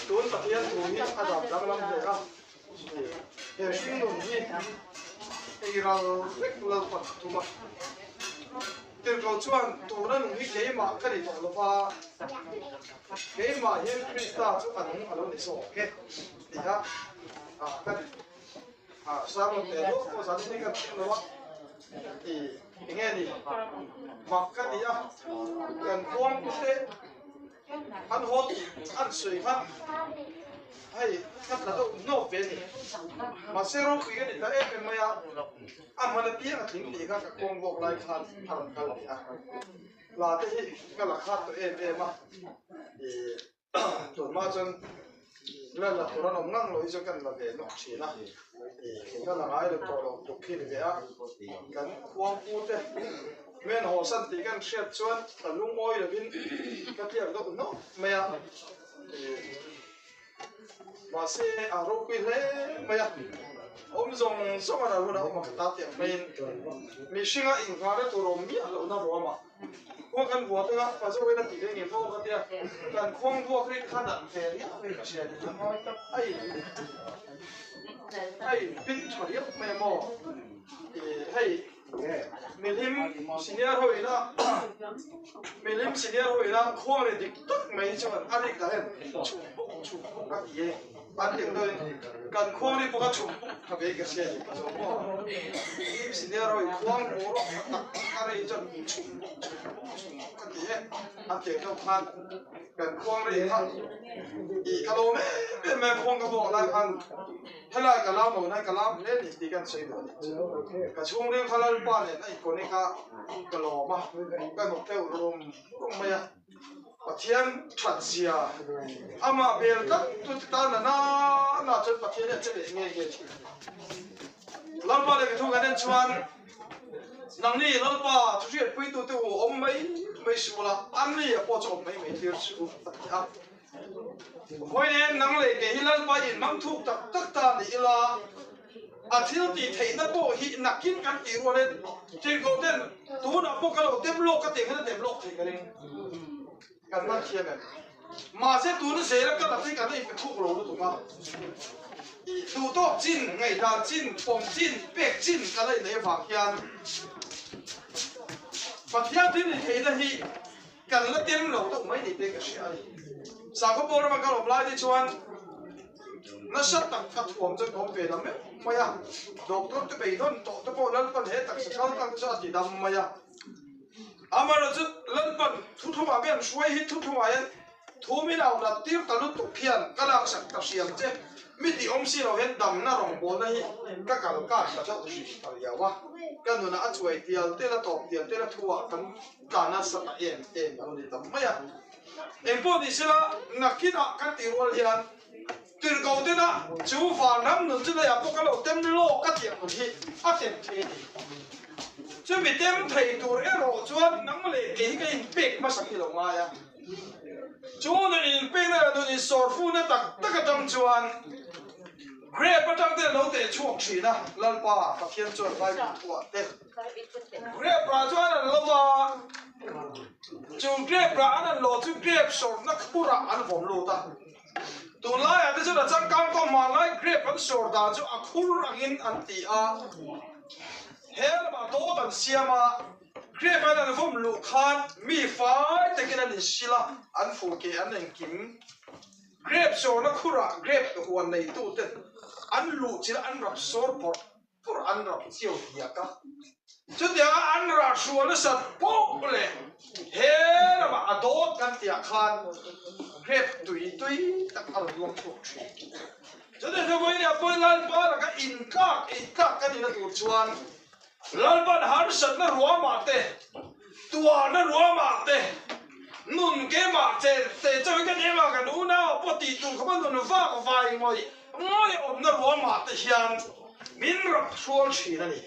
Tun Pathian thu hi a dam danglam hle a, he hringnun hi ei ral vek Lalpa ka tum a. Tirhkoh chuan, Tuna nung hi keimah ka ni tawh lo va, keimah hian Krista chu a nung a lo ni zawk e, ti a kan sermon teh luah pawh zan hi kan thleng lo a, i enge ni mak ka ti a, kan khuangpute An haw tih an sawi kha hei ka tla deuh hnawk ve a ni. Mahse ropui a ni ta em em mai a, a hman apiang a tling tih kha ka kawng vawk lai khan a rawn kal ve a. La te hi ka la khat tawh em em a, ih tunhma chuan la la tur an awm ngang lo hi chuan kan la ve nawk thin a, ih ka la ngai lo tawh lo tuk khi ni ve a, kan khuangpu te. Men haw san tih kan hriat chuan ka lungawi lovin ka tliak deuh hnawk mai a, mahse a ropui hle mai a, awm zawng zawng a ral hunah awm a ka ta tih ang maiin mihringa inngahna tur awm miah lohna ruamah khuang kan vuah tawh a, pa zawkin a tih leh ngei fo ka tia, kan khuang vuak rin kha dan ve riau mai ka hria a in a in pin tha riau mai a maw hei. Milim senior ho ina milim senior ho ina khuang ri dik tak mai hi chuan a rik dah hian chhum puk chhum puk a ti e an tih dawn kan khuang ri pawh kha chhum puk tha ve ka hria ni ka zawng maw milim senior ho in khuang bawr tak a ri chuan chhum puk chhum puk chhum puk a ti e an tih dawn khan kan khuang ri kha i ka lawm em em mai khuang ka bawk lai khan Helai ka lam lo nai ka lam hle ni tih kan sawi duh a nih chu. Ka chhungril kha Lalpa nen a inkawnik a, ka lawm a, ka hnawk deuh rum rum mai a. Pathian that zia amah bel tlat tu te tan a na na chuan Pathian hi a che leh nge nge thin. Lalpa leh ka thu kan en chuan nangni Lalpa thuhriatpuitu te u awm mai mai suh ula, ani a pawh chu awm mai mai tir suh u a ti a. Vawiin nang leh kei hi Lalpa in hmang thuk tak tak ta ni ila, a thil tih theihna pawh hi nakin kan tih rualin tirhkoh ten tunah pawh ka lo tem lawk ka tih ang hian a tem lawk thei ka ring. Kan man thiam em? Mahse tuna zela ka la phei kan la inpe thuk lo lutuk a, duhtawk chin, ngaihdan chin, pawm chin, pek chin ka la inneih avang hian Pathian thil tih theihna hi Kan la tem lo deuh mai ni te ka hria a ni. Sakhaw pawl rama kan awm lai te chuan nasa tak ka thuam chuan ka awm ve ta meuh mai a. Doctor te beidawn tawh te pawh Lalpan he taksa kal tak te chu a ti dam mai a. Amaherawhchu Lalpan thuthlungah hian hruai hi thuthlungah hian thu min au nat tir ta lutuk hian ka laksak ta hriam che. Mi tih awm si lo hian damna rawngbawlna hi ka kal kar ta deuh hrim ta riau a. Ka nunah a chuai tial tial a tawp tial tial a thuah kan Tla nasa ta em em a lo ni ta mai a. Engpawh ni sela, nakinah kan tih rual hian tirhkoh tena chu vanram nun chu leiah pawh ka lo tem lawk a tih ang nun hi a tem thei a ni. Chumi tem thei tur erawh chuan nang leh kei hi ka inpek hmasa khi lo ngai a. Chu nun inpekna leh nun insawrfuna tak tak atang chuan Grape atang te lo teh chhuak thin a, Lalpa Pathian chuan Bible thuah te Grape rah chuan an lo va, chu grape rah an han lawh chu grape sawrna khurah an vawm lut a. Tunlaiah te chuan a changkang tawh hmanlai grape an sawr dan chu a khur angin an ti a, he lamah dawt an siam a, grape an han vawm luh khan mi fai takin an insil a, an fuh ke an engkim. Grape sawrna khurah grape huan neituten an luh chilh an rap sawr pawrh pawrh an rap chiau diak a. Chutianga an rah hrual nasat pawh leh he lamah a dawt kan tihah khan grape tui tui tak a rawn luang chhuak thin. Chutiang chu vawiin ah pawhin Lalpa laka intlak intlak kan nihna tur chuan Lalpa'n harsatna ruamah te, tuarna ruamah te, nun kemah che te chauhin kan ema kan unau pawh tih tur khawpa nun vak vai ngawih ngawih awmna ruamah te hian min rap hrual thin a ni.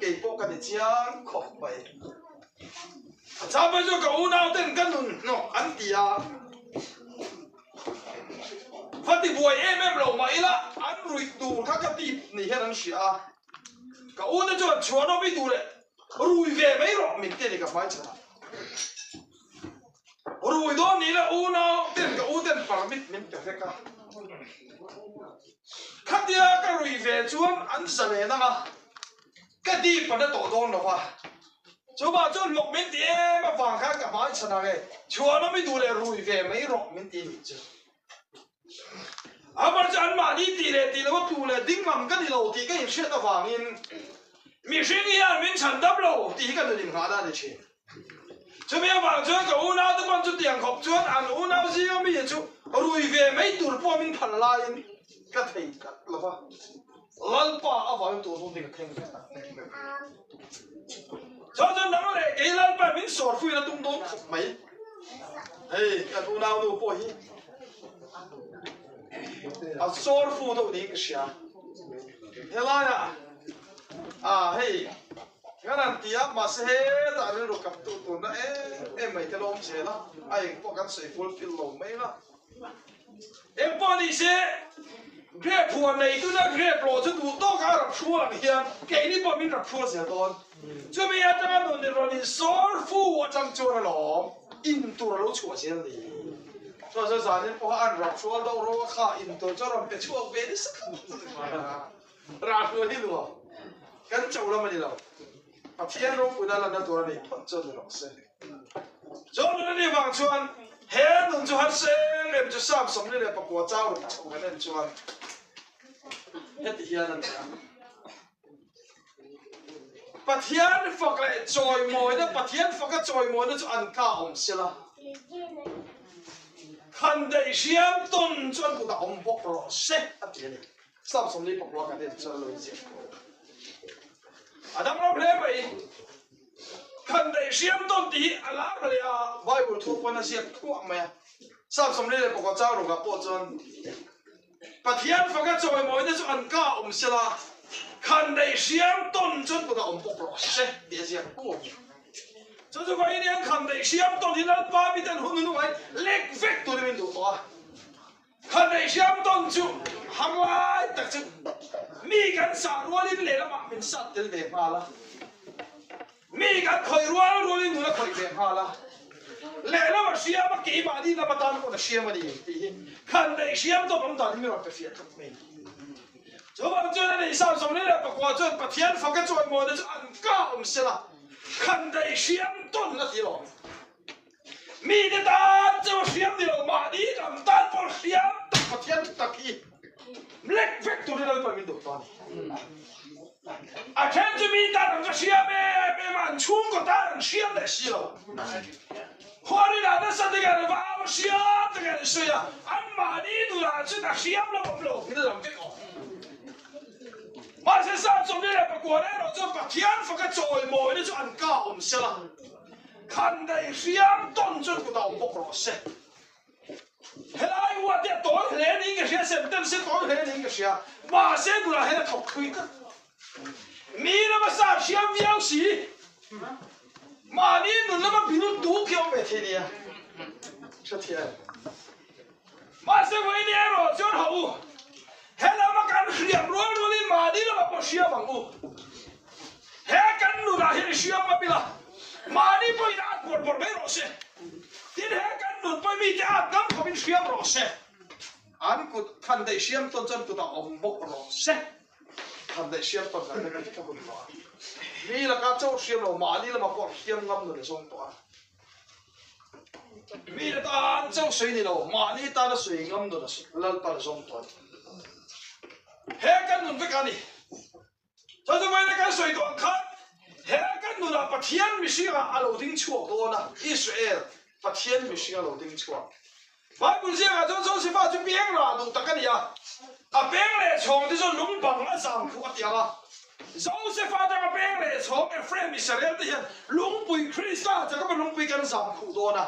Kei pawh ka ni chiang khawp mai. A chang phei chu ka unau ten ka nun hnawk an ti a, va ti buai em em lo mah ila an ruih tur kha ka tip ni hian an hria a. Ka u te chuan chhuanawm i duh leh rui ve mai rawh min ti a ni ka hmai chhan ah. Rui dawn ni la unau ten ka u ten permit. Permit min pe vek a. Khatia ka rui ve chuan an zalen ang a, ka dip a na tawh dawn lo va. Chuvah chuan hlawk min ti em avang khan ka hmai chhan ang e, chhuanawm i duh leh rui ve mai rawh min ti nih chu. Amah chu anmahni tih leh tih loa tu leh ding lam ka ni lo tih ka inhriat avangin mihring hian min chhan dam lo tih hi ka nun inghahna a ni thin. Chumi avang chuan ka unaute pawn chutiang khawp chuan an unau zinga mi chu rui ve mai tur pawh min phal laiin ka thei tlat lo va, Lalpa avangin tun hun hi ka thleng ve tak mek mek. Chuan chuan nang leh kei Lalpa min sawrfuin a tum dawn khawp mai. Hei kan unaunu pawh hi a sawrfu deuh niin ka hria. Helaiah ah hei Kan han ti a, mahse hetah rilru kap tu turna em em mai te la awm zel a, a eng pawh kan sawi fulfill lo mai la. Eng pawh ni se, grape huan nei tuna grape lawh chu duh tawk a rap hrual ang hian keini pawh min rap hrual zel dawn. Chumi atanga nun in rawn insawr fu atang chuan alawm in tur a lo chhuah zel ni. Chuan chuan zanin pawha an rap hrual deuh rawh a kha in tur chu a rawn pe chhuak ve nasa khawp. Rah hruai hi nuam kan cho lam a ni lo. Pathian ropuina lanna tur a nih phawt chuan ni rawh se. Chuan nun a nih vang chuan he nun chu harsa em em chu Psalm 49 chau ruk chho kan en chuan heti hian a ni a. Pathian fak leh chawimawina Pathian faka chawimawina chu an ka awm sela. Khandaih hriam tawn chu an kutah awm bawk rawh se a ti a ni. Psalm 49 kan en chuan lo inziak tawh. A dang lo hle mai. Khandaih hriam tawn tih hi a lar hle a, Bible thu pawn a ziak thuah mai a. Psalm 46 chang rukah pawh chuan Pathian faka chawimawina chu an ka awm sela, khandaih hriam tawn chuan kutah awm bawk rawh se tih a ziak thuah a ni. Chu chu vawiin hian khandaih hriam tawn hi Lalpa miten hun hnungah lek vek turin min duh tawh a. Khandaih hriam tawn chu har lai tak chu mi kan sah rualin lehlamah min sat tel ve nghal a, mi kan khawih rual rualin nun a khawih ve nghal a, lehlam a hriam a keimahni lam atan pawh a hriam a ni tih hi khandaih hriam tawn awm dan hi min rawn pe fiah tlat mai. Chuvang chuan a nei 24 chuan Pathian faka chawimawina chu an ka awm sela khandaih hriam tawn a ti lawm. Mite tan chu hriam ni lo, mahni lam tan pawh hriam tak Pathian thu tak hi mlek vek turin Lalpa min duh ta a ni. A then chu mi tan an va hriam em em a, an chhungkaw tan an hriam leh si lo. Khuarin ah nasa takin an va au a, hriam takin an sawi a, an mahni nunah chuan a hriam lo awm lo min lam vek awm. Mahse Psalm 29 erawh chuan Pathian faka chawimawina chu an ka awm sela. Khandaih hriam tawn chuan kut a awm bawk rawh se. Helai ua te a tawi hle niin ka hria, sentence hi a tawi hle niin ka hria. Mahse tunah hian a thawk thui tlat. Mi lama sa hriam viau si, mahni nun lama bil duk hi a awm ve thei nia. Hrethiam. Mahse vawiin erawh chuan hauh u, helama kan hriam rual rualin mahni lamah pawh hriam ang u. He kan nunah hian i hriam ngam ila, mahni pawhin at bawrh bawrh mai rawh se. Tin, he kan nun pawhin mite at ngam khawpin hriam rawh se. An kut khandaih hriam tawn chuan kutah awm bawk rawh se. Khandaih hriam tawn kan vek a, ka hun tawh a. Mi laka chauh hriam lo, mahni lamah pawh hriam ngam nun a zawng tawh a. Mi tan chauh sawi ni lo, mahni tana sawi ngam nun a Lalpan a zawng tawh a ni. He kan nun vek a ni. Chuan chu vawiin kan sawi tawh ang khan he kan nunah Pathian mihringah a lo ding chhuak dawn a, Israel Pathian mihring a lo ding chhuak. Bible ziakah chuan Josefa chu peng rah duh tak a ni a, a peng leh chhawng te chu lung bang a zam khuh a ti ang a. Josefa atanga peng leh chhawng Ephraim Israel te hian lungpui Krista Jakoba lungpui kan zam khuh dawn a.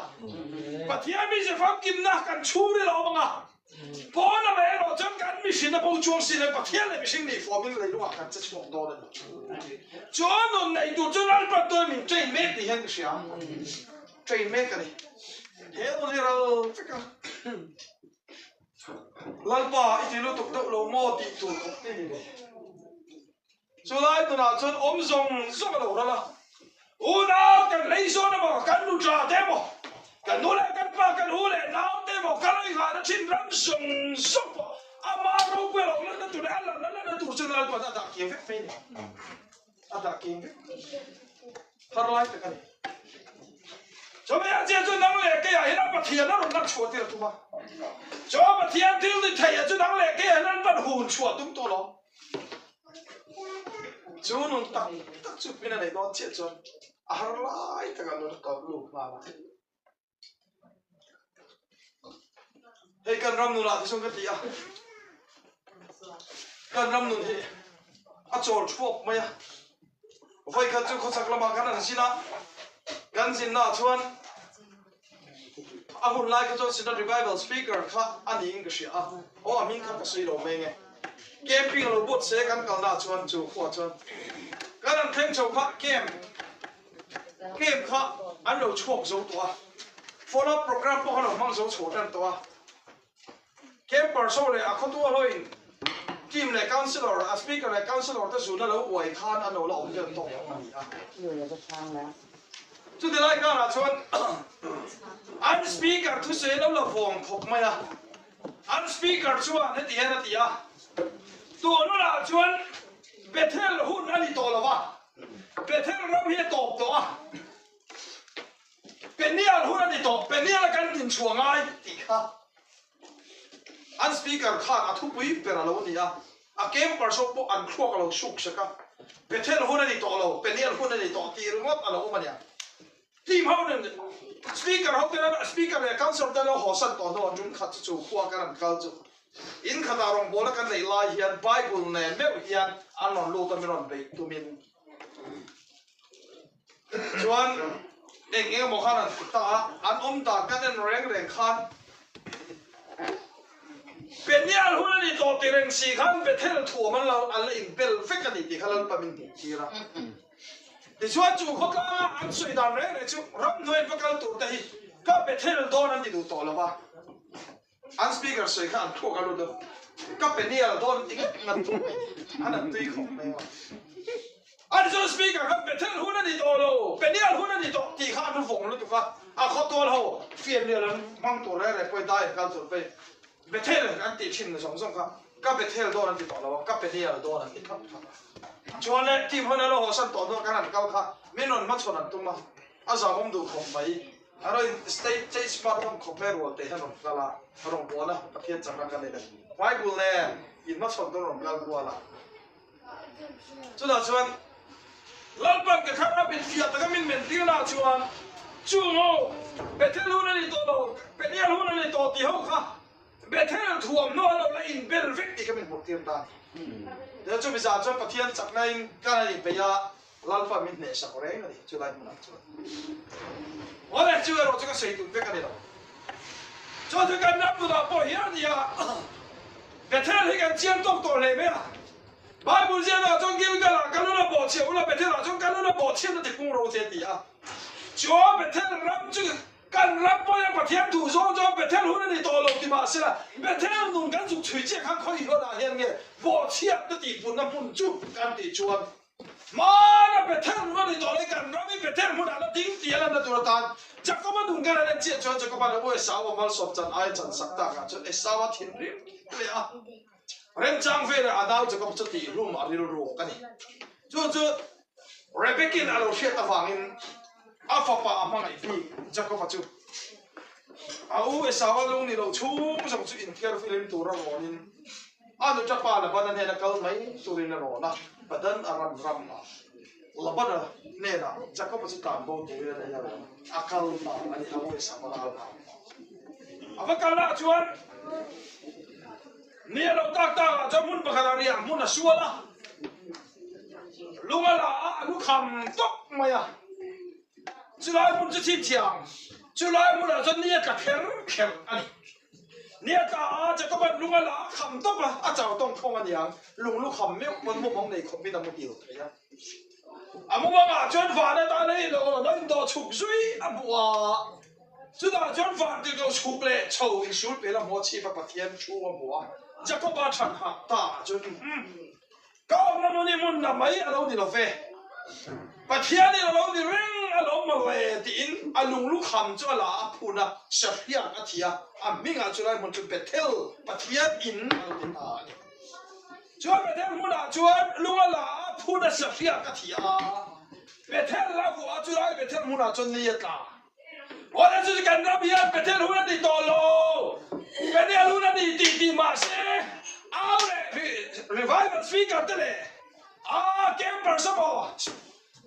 Pathian mi ze famkimna kan chhungril a awm ang a. Pawn lamah erawh chuan kan mihrinna bo chuang si lo Pathian leh mihring nih fuamin leilungah kan che chhuak dawn a ni. Chuan nun nei tur chu Lalpan tuai min train mek tih hian ka hria. Train mek a ni. He nun hi ral vek a. Lalpa i ti lutuk deuh lo maw tih tur khawp te ni ve. Chulai tunah chuan awm zawng zawng a lo ral a. Unau kan hlei zawn emaw, kan nu tla te emaw, kan nu leh kan pa, kan u leh nau te emaw. kal a inghahna thin ram zawng zawng pawh ama ropui a lo lanna tur leh a lanna lanna tur chu Lalpa'n a dah kiang vek mai a ni. A dah kiang vek. Har lai tak a ni. Chumi a chiah chu nang leh keiah hian a Pathian a rawn lan chhuah tir a tum a. Chu a Pathian thil ni theiah chu nang leh keiah hian an van hun chhuah tum tawh lo. Chu nun tak tak chu pin a neih dawn chiah chuan a har lai takah nun a kal lut nghal a. Hei kan ram nunah te chuan ka ti a, kan ram nun hi a chawl thuap mai a. Vawi khat chu khawchhak lamah kan han zin a, kan zinnaah chuan a hun lai kha chuan Synod Revival Speaker kha a niin ka hria a, aw a hming kha ka sawi lo mai nge. Camping a lo buat se kan kalnaah chuan chu khuaah chuan kan han thleng chho kha camp Camp kha an lo chhuak zo tawh a, follow up program pawh kha lo hmang zo chhuah tan tawh a. Campers ho leh a khawtu aloin team leh councillor, a speaker leh councillor te zun a lo uai khan an lo la awm vel tawk a ni a. Chuti lai karah chuan an speaker thusawi lo la vawng khawp mai a. An speaker chuan heti hian a ti a, Tunah chuan Bethel hun a ni tawh lo va, Bethel ram hi a tawp tawh a, Peniel hun a ni tawh, Peniel a kan dinchhuah ngai tih kha an speaker khan a thupui ber a lo ni a, a campers ho pawh an thluak a lo suk sek a, Bethel hun a ni tawh lo, Peniel hun a ni tawh tih ringawt a lo awm a nia. Team ho nen Speaker ho ten Speaker leh Councillor te lo haw san tawh hnuah tum khat chu chu khua kan han kal chu in khatah rawngbawlna kan neih lai hian Bible nen meuh hian an rawn lut a min rawn beih tumin chuan eng eng emaw khan an ti ta a, an awm dan kan en reng reng khan Peniel hun a ni tawh ti reng si khan Bethel thuam an lo an la inbel vek a ni tih kha Lalpa min hmuh tir a. Tichuan chu khawtlanga an sawi dan reng reng chu ramhnuai va kal tur te hi ka Bethel dawn an ti duh tawh lo va, an speaker sawi kha an thluak a lut a, ka Peniel dawn an ti ngat ngat tawh mai, an han tui khawp mai a. An chuan speaker khan Bethel hun a ni tawh lo, Peniel hun a ni tawh tih kha an vawng lutuk a, a khawtual ho fianrial an hmang tur reng reng pawhin dai an kal tur pawhin Bethel an tih thin zawng zawng kha ka Bethel dawn an ti tawh lo a, ka Peniel dawn an ti thlap thlap a. Chuan le team ho in an lo hawsan tawh hnuah kan han kal kha min rawn hmachhawn an tum a, a zahawm duh khawp mai. A rawn state change smart awm khawp mai rual te hian rawn kal a, rawn buan a, Pathian chakna kan nei le. Bible nen in hmachhawn dawn rawn kal kual a. Chutah chuan Lalpan ka thar a min fiah taka min men tirna chuan chung ho Bethel hun a ni tawh lo, Peniel hun a ni tawh tih ho kha Bethel thuamhnaw a lo la inbel vek tih kha min hmuh tir ta a ni. Tichuan chumi zan chuan Pathian chakna in kan han inpeih a, Lalpan min hnehsak reng a ni chulai hmunah chuan. Awle, chu erawh chu ka sawi tum vek a ni lo. Chuan chu kan ram nunah pawh hian a ni a, Bethel hi kan chiang tawk tawh hle mai a. Bible ziakah chuan Gilgal-ah ka nun a bawhchhiah ula, Bethel-ah chuan ka nun a bawhchhiatna ti pung ro che a ti a. Chuan Bethel ram chu kan ram pawhin Pathian duh zawng chuan Bethel hun a ni tawh lo ti mah sela, Bethel nun kan zuk chhui chiah khan khawi hlawnah hian nge bawhchhiatna tihpunna hmun chu kan tih chuan Hmana Bethel hmun a ni tawh lai, kan ram hi Bethel hmunah la ding tih a lanna tur atan Jakoba nun kan han en chiah chuan Jakoba'n a u Esau-a malsawm chan aia chan sak takah chuan Esau-a thinrim leh a remchang velah a nau Jakob chu tihhlum a rilru a ni. Chu chu Rebekin a lo hriat avangin a fapa a hmangaih bik Jakoba chu a u Esau-a lung ni lo chhung zawng chu inthiarfilin tura rawnin A nuṭa pa Labana hnena kal mai turin a rawn a, Padan Aram ram ah Labana hnenah Jakoba chu tlan bo turin a nei a rawn a, a kal ta a ni, a pawisa a ral ta. A va kal ah chuan ni a lo tak tak ah chuan hmun pakhat ah riah hmun a sual a, lung a la a, a lu kham tawp mai a, chulai hmun chu chhinchhiah ang, chulai hmunah chuan ni a tla kher kher a ni. Nia ta a, Jacob-a'n lung a la a kham tawp a, a chau tawng thawng a niang, lung lu kham meuh pawn mumang nei khawpin a muhil thei a. A mumangah chuan van atana in lo lo indawh chhuk zui a hmu a, chutah chuan van tir ko chhuk leh chho insul pel a hmu a, chhipa Pathian thu a hmu a, Jacob-a than hak ta ah chuan umm, ka awmna hmun hi hmun la mai a lo ni lo ve, Pathianin a lo ni reng. a lo maw le tiin a lunglukham chu a la a, a phun a, sahriak a thi a, a hmingah chu lai hmun chu Bethel, Pathian in a lo ti ta a ni. Chuan Bethel hmunah chuan lung a la a, phun a, sahriak a thi a, Bethel a vuah a, chulai Bethel hmunah chuan ni a tla. Awle chu kan ram hian Bethel hun a ni tawh lo, Peniel hun a ni tih tih mahse au leh revival speaker te leh a campers emaw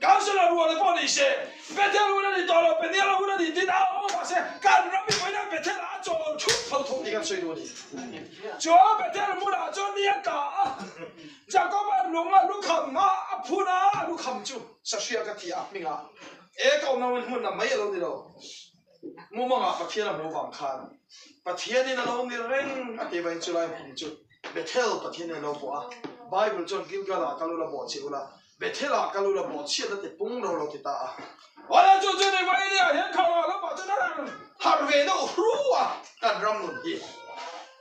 councillor rual pawh ni se Bethel hun a ni tawh lo, Peniel hun a ni tiin au awm mahse kan ram hi vawiin a Bethel ah a chawl thut tho tho tih kan sawi duh a ni. Chuan Bethel hmunah chuan ni a tla a, Jacob-a lung a lukham a a phun a, a lukham chu sahriak a ti a hmingah. E ka awmna hmun lam mai a lo ni lo. Mumangah Pathian a hmuh vang khan Pathianin a lo ni reng a tih vangin chulai hmun chu Bethel Pathianin a lo bawh a. Bible chuan Gilgal-ah kal ula bawh chih ula, Bethel-ah kal ula bawh chhiatna ti pung ro lo ti ta a. Awle chu chu ni Vaini ah hian thawh ah lamah chuan a rawn harh ve deuh hru a kan ram nun hi.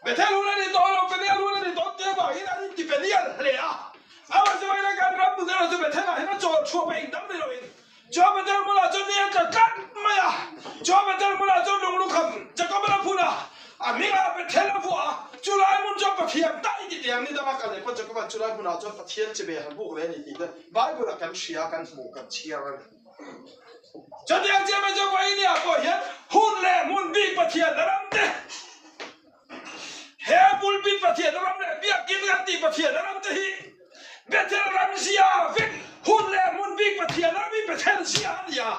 Bethel hun a ni tawh lo, Peniel hun a ni tawh tia vangin an inti Peniel hle a. Amahse kan ram nun erawh chu Bethel-ah hian a chawl chhuah pawh engdang ni loin Chuan Bethel hmunah chuan ni a tla tlat mai a, chuan Bethel hmunah chuan lunglukham Jakob a phun a, a hmingah Bethel a vuah a, chulai hmun chuan Pathian ta i ti teh ang ni danga kal leh pawh Jakob-a'n chulai hmunah chuan Pathian chi ve han buk ve a ni tih te Bible-ah kan hria kan hmuh kan chhiar a ni. Chutiang chiah mai chuan Vawinia pawh hian hun leh hmun bik Pathian a ram te, he pulpit Pathian a ram leh biakinn kan tih Pathian a ram te hi Bethel ram zia vek hun leh hmun bik Pathian ram hi Bethel zia a ni a,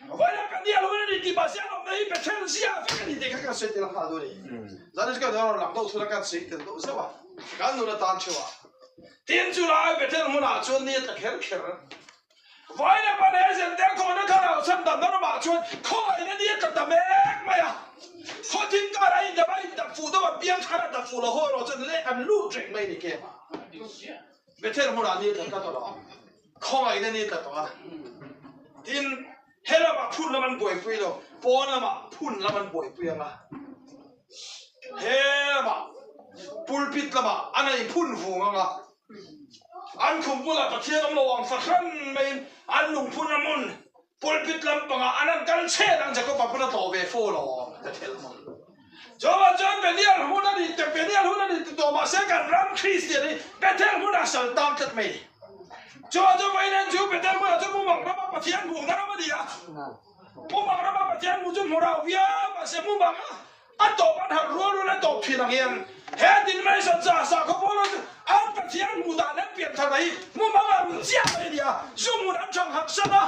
vawiin Peniel hun a ni tih mahse an awmna hi Bethel zia vek a ni tih kha kan sawi tel nghal dawn a ni. Zan chu kan rawn lang deuh thul a, kan sawi tel deuh zeuh a, kan nun atan theuh a. Tin chu lai Bethel hmunah chuan ni a tla kher kher. Vawiin pan he zen tel khawhna thlarau chhan danna ramah chuan khawngaihna ni a tla ta mek mai a, khaw thim karah a indap a indap fuh deuh a, piang thar a dap fuh lo haw erawh chuan leh an lut reng mai a ni kem a. Bethel hmunah ni a tla tlat alawm, khawngaihna ni a tla tawh a. Tin, he lamah phun lam an buaipui lo, pawn lamah phun lam an buaipui ang a. He lamah pulpit lamah an han inphun vung ang a. An khum bulah Pathian awm lo ang fahran maiin an lungphun a hmun pulpit lampangah an han kal chhet ang Jakob-a pawn a tlawh ve fo lo ang Bethel hmun. Chuvang chuan Peniel hun a ni te Peniel hun a ni ti tawh mahse kan ram Kristian hi Bethel hmunah sal tan tlat mai. Chuvang chuan vawiin chu Bethel hmunah chuan mumang rama Pathian hmuhna ram a ni a. Mumang rama Pathian hmuh chu hmu rau viau mahse mumang a A tawp an harh rual rual a tawp thin ang hian he dinmation chu a sakhaw pawl an an Pathian hmuh dan an pian thar mai hi hmumang a run chiah mai a ni a, zu hmun an thang harh san a,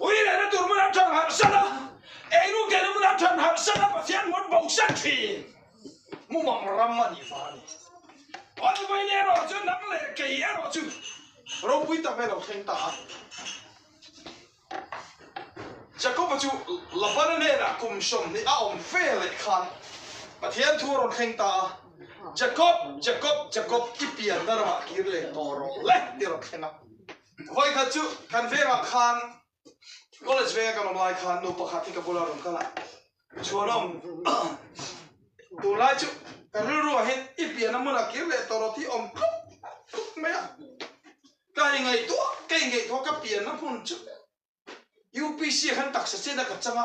ui lehna tur hmun an thang harh san a, eiruk lehna hmun an thang harh san a, Pathian hmun bo san thin mumang ram a nih vang a ni. Awlvaini erawh chu nang leh kei erawh chu ropui tak mai a lo thleng ta a. Jakoba chu Labana hnenah kum 20 a awm ve leh khan Pathian thu a rawn thleng ta a, Jakob, Jakob, Jakob, i pianna ramah kir leh tawh rawh le tih a rawn thleng a. Vawikhat chu kan vengah khan college venga kan awm lai khan nu pakhat hi ka bula rawn kal a, Chhuanawm, tunlai chu ka rilruah hian i pianna hmunah kir leh tawh rawh tih awm tlup tlup mai a. Ka ingaihtuah ka ingaihtuah ka pianna hmun chu UPC ah khan taksa chen a ka chang a,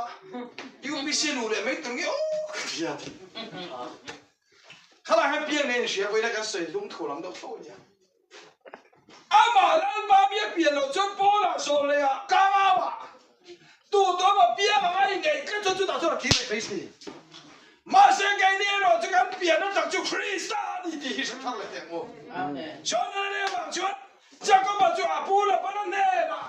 UPC luh leh mai tur nge aw ka ti a. Khalai hian piang nei in hria vawiin a kan sawi lung thu lam deuh tho a nia. Amah Lalpa bia pian loh chuan Paula sawm leh ah Kangau ah tu tu emaw piang anga ingaih tlat chuan chutah chuan a kir leh mai si. Mahse keini erawh chu kan pianna tak chu Krista a ni tih hi hre thar leh teh ang u. Chuan Rene vang chuan Jakoba chu a pu Labana hnenah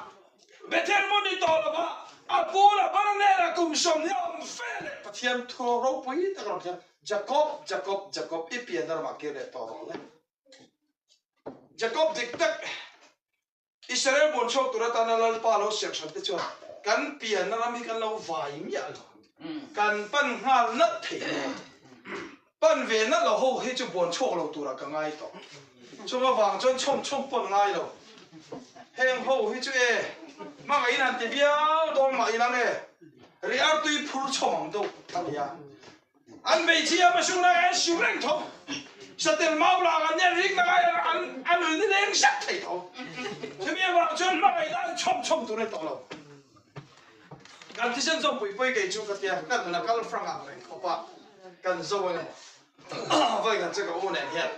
Bethel hmun ni tawh lova a pu Labana hnenah kum 20 a awm fe leh Pathian thu ropui tak a rawn thlen Jakob, Jakob, Jakob i pianna ramah kir leh tawh rawh le. Jakob dik tak Israel buan chhuak tur atana Lalpa lo siam hran te chuan kan pianna ram hi kan lo vai miah lo. Kan pan nghal nalh thei lo. Pan ve nalh lo ho hi chu buan chhuak lo turah ka ngai tawh. Chung avang chuan chhawm chhawm pawn ngai lo. Heng ho hi chu e, hmangaih in han ti viau dawn mah ilang e, ri artui phur chhawm ang deuh a nia. An hmeichhia hmasa hunah an siu reng tho. Satel mau lah an nen rik na ngai an an rin leng zet thei tho. Chumi avang chuan hmangaihna an chhawm chhawm tur a ni tawh lo. Kan thisen zawm pui pui kei chu ka tia, ka nun a kal frank ang reng khawp a, kan zo eng emaw vawi khat chu ka u nen hian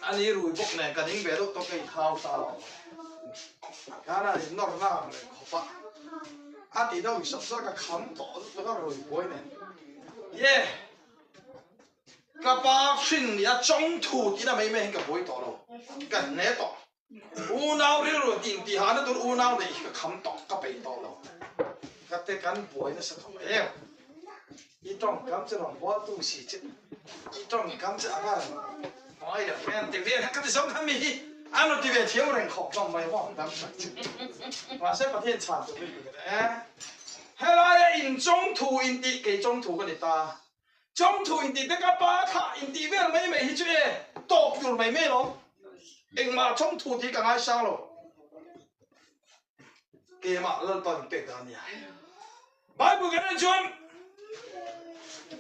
a ni rui bawk nen ka ding ve deuh tawh ka inthau ta lo khan a in nawr na ang reng khawp a, a tih deuh sap sap ka kham tawh lutuk a rui buai nen ye ka pa hrin ni a chawngthu tihna mai mai hian ka buai tawh lo ka hne tawh. Unau rilru intihahna tur unau neih hi ka kham tawh, ka peih tawh lo. Ka te kan buai nasa khawp mai em. I tawngkam chu rawn bual tu si che, i tawngkam chu anga hmai lo hian ti ve ka ti zawng kha mi hi an rawn ti ve thiam reng khawp hlawm mai maw dam tak chu. Mahse Pathian chhan tur min pe e. Helaia inchawng thu intih kei chawng thu ka ni ta. Chawngthu intih te ka pa thlah intih vel mai mai hi chu e tawp tur mai mai lo. Engmah chawngthu tih ka ngaisang lo. Keimah Lalpa min pek dan a nia. Bible kan en chuan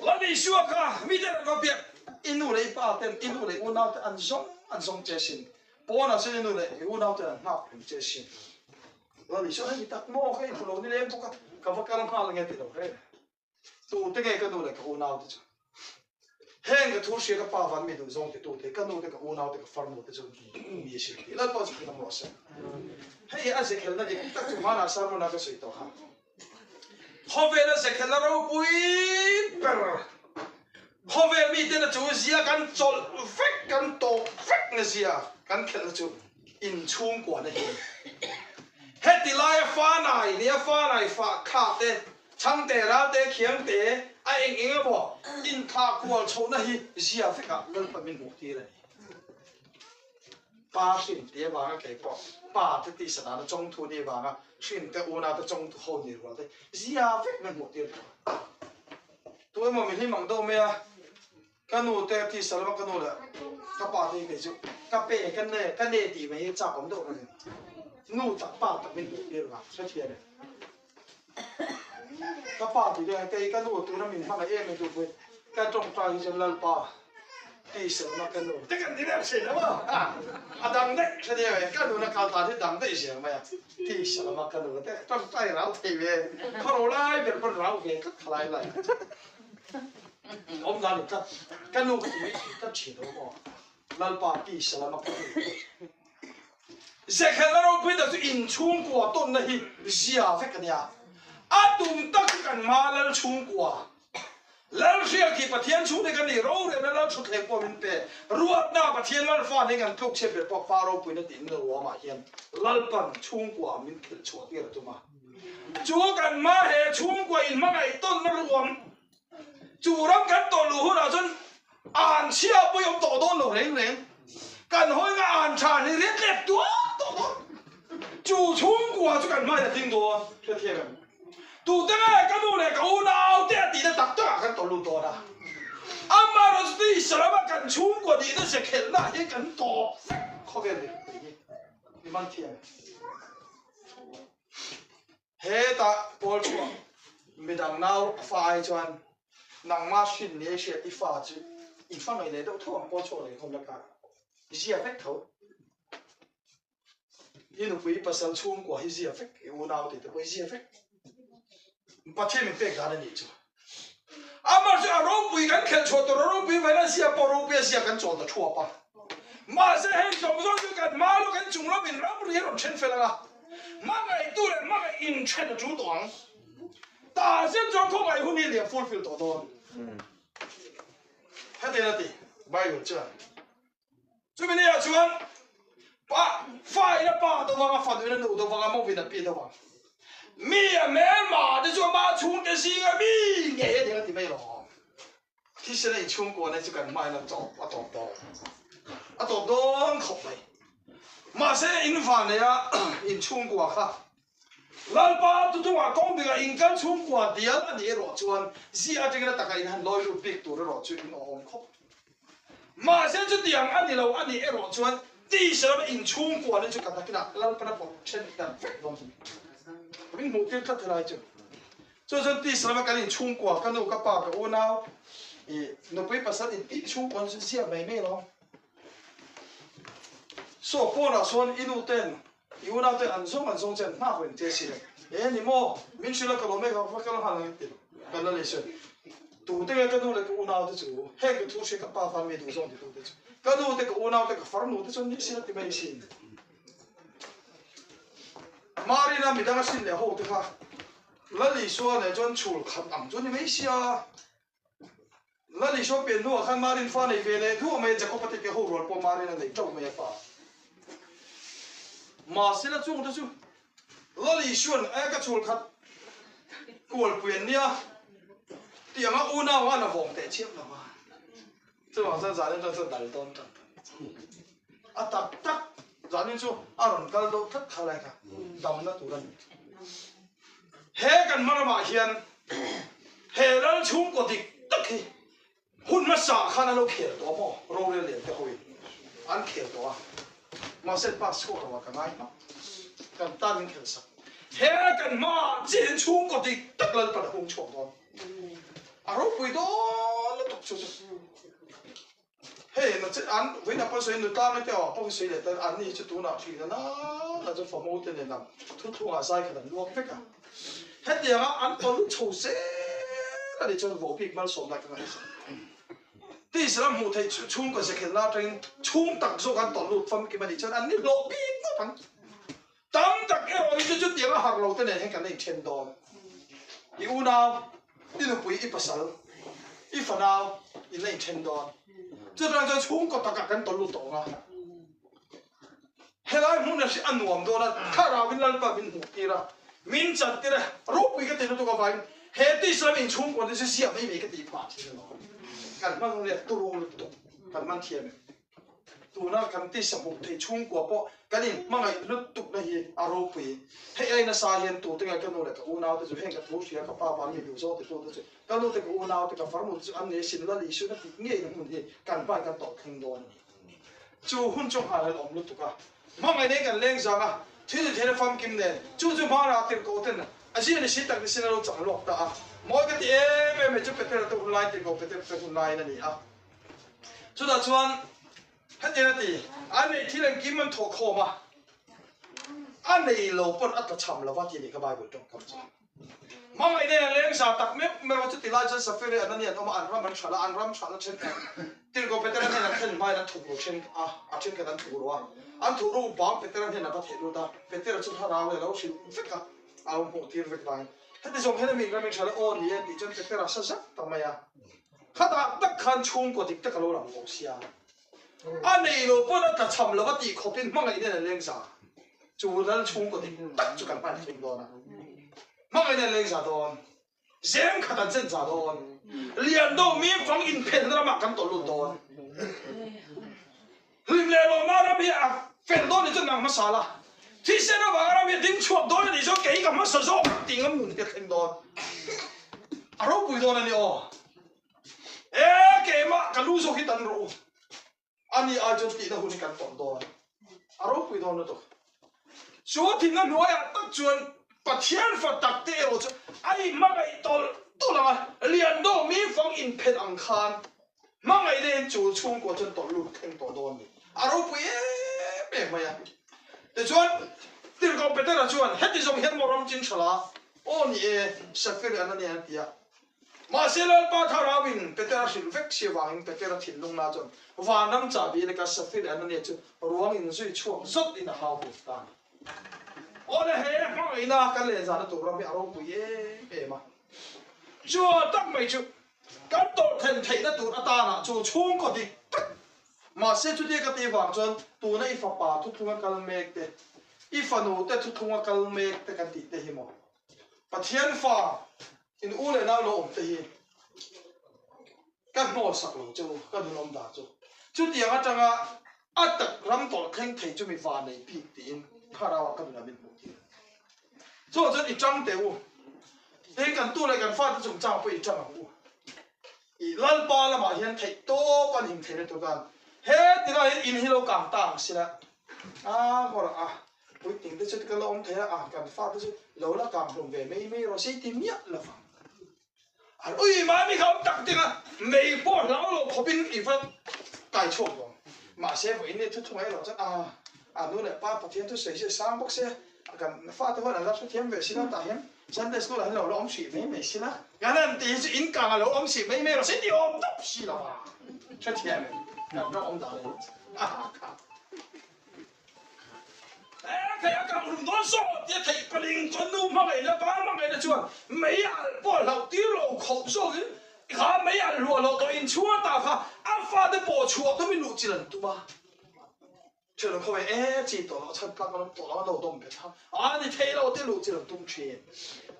Lal Isua kha mite rawn va biak i nu leh i pa ten i nu leh i unau te an zawng an zawng che sin. Pawnah chuan i nu leh i unau ten an nghak reng che sin. Lal Isua hei tak maw ka inhmu lo nileng bawk a ka va kal nghal nge ti lo reng. Tute nge ka nu leh ka unau te chu? Heng ka thu hria ka pa van mi duh zawng ti tute, ka nu te ka unau te ka farnu te chu mi a hrilh tih Lalpa chu khin a hmuh a se. Hei hi a zekhelna dik tak chu hmanah sermon ah ka sawi tawh kha. Khawvela zekhelna ropui ber khawvel miten a chu zia kan chawlh vek kan tawp vek na zia kan khelhna chu inchhungkuahna hi a ni. Heti laia fanai nia fanai fah thla te Chhangte, Ralte, Khiangte, a eng eng emaw inthlah kual chhohna hi zia vekah Lalpa min hmuh tir a ni. Pa hrim te avanga kei pawh pa te tisa dana chawngthu ni avanga hrim te unau te chawngthu ho ni rual te zia vek min hmuh tir tawh. Tu emaw mi hlim ang deuh mai a, ka nu te tisa lama ka nu leh ka pa te hi kei chu ka pe ka ne ka ne tih mai hi chak awm deuh reng a ni. Nu tak pa tak min hmuh tir vang hrethian e. Ka pa tih te kei ka nu tuna min hmangaih em em tu pawhin ka tawngtai hi chuan Lalpa tihselna ka nu te kan ti deuh thin a maw a dang daih hre deuh e ka nuna kal dan hi dang daih zel mai a tihselna ka nu te tawngtai rau thei ve khawro lai ber pawn rau ve tlat khalai lai awm dan in tlat ka nu ka ti mai tlat thin a maw Lalpa tihselna ka nu. Zekhelna ropui tak chu inchhungkua tawnna hi zia vek a nia. A tum tak chu kan hma lal chhungkua, lal hriak hi Pathian chhungte kan nih rorelna lal thutthleng pawh min pe. Ruatna Pathian lal fa nen kan tluk chhiat ber pawh pa ropuina tih min ruamah hian Lalpan chhungkua min khelh chhuah tir a tum a. Chu kan hma he chhungkua inhmangaih tawnna ruam Chu ram kan tawh luh hunah chuan an chhia pawh i awm tawh dawn lo reng reng. Kan hawinga an tha hi riat lep tuar tawh dawn. Chu chhungkua chu kan hmain a ding dawn hrethiam em? Tute nge ka nu leh ka unau te a tihna tak takah kan tawh lut dawn a. Amaherawhchu chu Israel rama kan chhungkua nihna ze khelhna hi kan tawp vek khawvel mipui hi i man thiam em? Hetah Paul chuan midang nau a fa ai chuan nangmah hrin ni a hriat i fa chu i fa ngei leh deuh tho ang Paul chhuak leh khawm laka i zia vek tho. I nupui pasal chhungkua hi zia vek, i unau tih te pawh i zia vek. Pathian min pek dan a nih chu. Amah chu a ropui kan khelh chhuah tur a ropui vain a zia pawh ropui a zia kan chawl ta thuap a. Mahse heng zawng zawng chu kan hma lawk in chung lam in ramri a rawn then fel ang a. Hmangaihtu leh hmangaih inthen a tul tawh ang. Tah zet chuan khawngaih hun hi liam fulfill tawh dawn. Hetiang a ti Bible chuan. Chumi ni ah chuan pa fa in a pa do vang a, fanu in a nu do vang a, mo in a pi do vang. Mi a hmelma te chu ama chhungte zinga mi ngei a ni a ti mai lo. Thisen a inchhungkua na chu kan hmain a tawp a tawp dawn. A tawp dawn khawp mai. Mahse in van nei a inchhungkua kha Lalpa tutunga kawng bikah inkal chhungkua dial a nih erawh chuan zi atangin a takah in han lawi lut bik tur erawh chu in awhawm khawp. Mahse chutiang a ni lo a nih erawh chuan tisa lama inchhungkua na chu ka nakinah Lalpan a pawt then dan vek dawn chu min hmuh tir tlat helai chu. Chu chuan tisa lama kan inchhungkua ka nu ka pa ka unau i nupui pasal intih chhungkua chu ziak mai mai lo. Saw pawnah sawn i nu ten I unaute an zawng an zawng che an nghak reng che si le. E ni maw, min hrilh a ka lawm e ka va kal nghal ang ti kan la leh sawi. Tute nge ka nu leh ka unau te chu, heng ka thu hria ka pa khan mi duh zawng titu te chu, ka nu te ka unau te ka farnu te chuan ni sin a ti mai sin. Marina midang a hrin leh ho te kha Lal Isua nen chuan chhul khat ang chu a ni mai sia. Lal Isua pian hnuah khan Marin fa nei ve leh duah mai a, Jakob a teke ho rual pawh Marin a nei teuh mai a fa. Mahse la chungte chu Lal Isua'n e ka chhul khat kualpui an nia tih anga unau a la vawng teh chiam lo va. Chuvang chuan zanin chuan chu dal dawn tan a tak tak zanin chu a rawn kal deuh tlat kha lai kha damna tur a ni. He kan hmaramah hian he lal chhungkaw dik tak hi hun hmasa khan a lo khel tawh maw? Rorel lian te hoin an khel tawh a, mahse pass chhuak lo ah ka ngai hmak. Kan tan min khel sak. He kan hmaah chiahin chhungkaw dik tak Lalpan a hung chhuak dawn. A ropui dawn lutuk chu chu. Hei na che an vawiin a pawn sawi nu tlang te aw pawh hi sawi leh tan an ni chu tunah thin a na na chu famo te nen ang thuthlungah zai khat an luak vek a hetianga an tawn chho zel a nih chuan vohbik malsawmna ka ngaihsak tih lam hmuh theih chhungkaw zekhelna atangin chhung tak zawk an tawn lut famkim a nih chuan an ni hlawh bik ngawt ang. Tam tak erawh hi chu chutiang a harh lo te nen hian kan la inthen dawn. I unau, i nupui, i pasal, i fanau in la inthen dawn. Chutang chuan chhungkaw takah kan tawlh lut tawh ang a. Helai hmun a hri a nuam dawn a, thlarauin Lalpa min hmuh tir a, min chan tir a, ropui ka ti lutuk avangin he tisa lam inchhungkaw te chu ziah mai mai ka tih phah thin alawm. Kan hman leh turu lutuk kan man thiam em? Tuna kan tisa hmuh theih chhungkua pawh kan inhmangaih lutukna hi a ropui. Hei ai nasa hian tute nge ka nu leh ka unau te chu heng ka thu hria ka pa van mi duh zawk ti tute chu ka nu te ka unau te ka farnu te chu an nei sin Lal Isua tih ngei na hmun hi kan hmain kan tawh thleng dawn a ni. Chu hun chu nghal an awm lutuk a. Hmangaih nei kan leng zang a, thil ni theihna famkim nen chu chu hmara tirhkoh ten a zia ni si tak ni sin a lo chang lawk ta a. Mawi ka ti em em mai chu Petera te hun lai tirhkoh Petera te hun laiin a ni a. Chutah chuan hetiang a ti, A nei thil engkim an thawh khawm a, a nei lo pawn a tla cham lo va tih a nih kha Bible tawngkam chu. Hmangaih nen an leng za tak meuh meuh a, chuti lai chuan Safiri Anani an awm a, an ram an hralh a, an ram hralh a then khat Tirhkoh Petera hnenah an thlen hmain an thuk ru then a, a thenkhat an thuk ru a, an thuk ru bang Petera hnenah va theh lut a, Petera chu thlarau leh a lo hrilh vek a, a lo hmuh tir vek lai. Heti zawng hian a mi ram in hralh a, aw ni e tih chuan Petera sa zak ta mai a. Khatah tak khan chhungkaw dik tak a lo lang bawk sia. A nei lo pawn a tla cham lo a tih khawpin hmangaih nen a leng za. Chu lal chhungkaw dik tak chu kan hman thung dawn a. Hmangaih nen a leng za dawn. Zeng khat an zen za dawn. Lian do mi fang inphelna ramah kan tawlh lut dawn. Hlim leh lawmna ram hi a fel dawn ni chuan nang hmasa la. Thisen avanga ram hi a ding chhuak dawn a nih chuan kei ka hmasa zawk tih ngam nun hi a thleng dawn. A ropui dawn a ni aw. E keimah ka lu zawk hi tan rawh u. Ani ai chuan tihna hun hi kan tawrh dawn. A ropui dawn lutuk. Chu thinna hnuaiah tak chuan Pathian fa tak te erawh chu a inhmangaih tawlh tawlh ang a, lian deuh mi fang inphelh ang khan hmangaih deuhin chu chhungkua chuan tawlh lut thleng tawh dawn a ni. A ropui em em mai a. Tichuan, Tirhkoh Petera chuan, Heti zawng hian maw ram chin thala? Aw ni e, Safir Anania an ti a. Mahse Lalpa Thlarauin Petera hrilh vek si avangin Petera thinlungna chuan vanram chahbi leka Safir Anania chu ruang inzui chhuak zawt in a hau hlut ta a ni. Awle he hmangaihna kan len zahna tur ram hi a ropui em em a. Chua tak mai chu kan tawrh then theihna tur atana chu chhungkaw dik tak mahse chutia ka tih vang chuan tuna i fapa thuthlunga kal mek te, i fanu te thuthlunga kal mek te kan tih te hi maw? Pathian fa in u leh nau lo awm te hi ka hnawl sak lo che u, ka nun awm dan chu. Chutiang atanga a tak ram tawlh thleng thei chu mi va nei bik tiin thlarau ah ka nun ah min hmuh tir. Chuvang chuan i tang teh u, tin kan tu leh kan fate chungchang pawh i tang ang u. I Lalpa lamah hian theih tawp an him theihna tur tan he tilai hian in hi lo kang ta ang sila a ngawr a. Puitling te chu ka la awm thei a, a kan fa te chu lo la kang hlum ve mai mai rawh se ti miah lo vang. An ui mahni kha awm tak ding a, mei pawh hlau lo khawpin i va kai chhuak lo. Mahse vawiin ni thuthlung erawh chuan a, a nu leh pa Pathian thu sawi se sang bawk se. Kan fate huan an la hrethiam ve sin a, tah hian Sunday school ah hian lo la awm hrih mai mai sin a. Kan han tih hi chu in kang a lo awm hrih mai mai rawh se tih awm tawp si lo a, hrethiam em? Kan ram awm dan hi a ha kha. E thei a kang hlum dawn saw tia theih paling chuan nu hmangaihna pa hmangaihna chuan mei alh pawh hlauh tir lo khawp zawkin kha mei alh hluah loh tawh inchhung ata kha a fate pawh chhuah tumin luh chilh an tum a. Thian khaw ve e chi tawh loh chhan tlak an awm tawh lo an lo dawm ve thang a ni thei lo te luh chilh an tum thin